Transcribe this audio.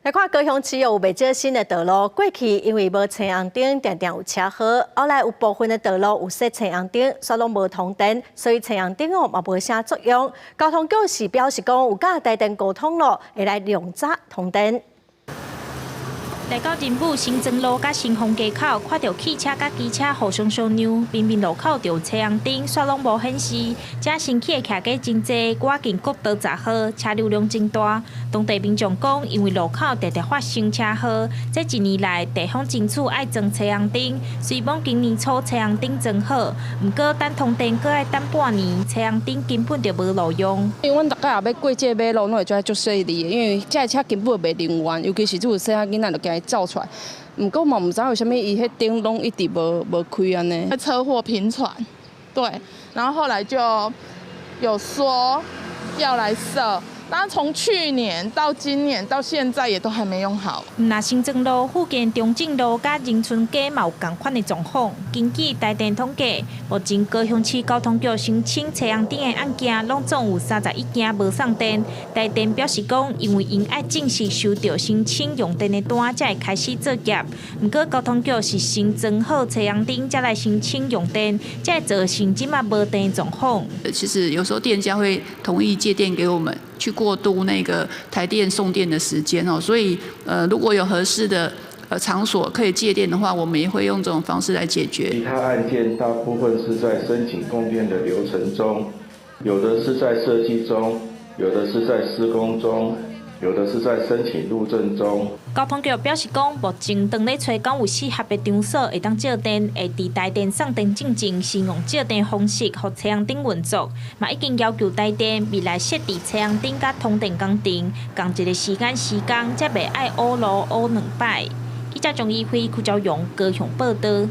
來看高雄市有袂少新的道路，過去因為無青紅燈，定定有車禍。後來有部分的道路有設青紅燈，煞攏無通電，所以青紅燈哦嘛無啥作用。交通局是表示講，有佮台電溝通咯，會來量早通電。來到仁武新莊路佮新豐街口，看著汽車佮機車互相相讓，明明路口就有青紅燈，煞攏無顯示。遮新起的徛家真濟，倚近國道10號，車流量真大。當地民眾講，因為路口常常發生車禍，這一年來地方爭取愛裝青紅燈，雖罔今年初青紅燈裝好，毋過等通電閣愛等半年，青紅燈根本就無路用。因為阮逐擺若欲過這馬路，攏會遮足細膩的，因為這車根本袂寧願，尤其是這有細漢囡仔就驚伊走出來。毋過嘛，毋知為啥物伊彼燈攏一直無無開按呢。車禍頻傳，對，然後後來就有說要來設。那從去年到今年到現在也都還沒用好。毋但新莊路附近中正路佮仁春街嘛有仝款的狀況。根據台電統計，目前高雄市交通局申請青紅燈的案件，攏總有31件無送電。台電表示講，因為𪜶愛正式收著申請用電的單，才會開始作業。毋過交通局是先裝好青紅燈，才來申請用電，才會造成這馬無電狀況。其實有時候店家會同意借電給我們，去過渡那個台電送電的時間哦，所以如果有合適的場所可以借電的話，我們也會用這種方式來解決。其他案件大部分是在申請供電的流程中，有的是在設計中，有的是在施工中，有的是在申請路政中。交通局表示講，目前當咧揣敢有適合的場所會當借電，會佇台電送電進前，先用借電方式予青紅燈運作。嘛已經要求台電未來設置青紅燈佮通電工程，仝一个時間時工，才袂愛挖路挖兩擺。記者張怡輝、邱昭榮高雄報導。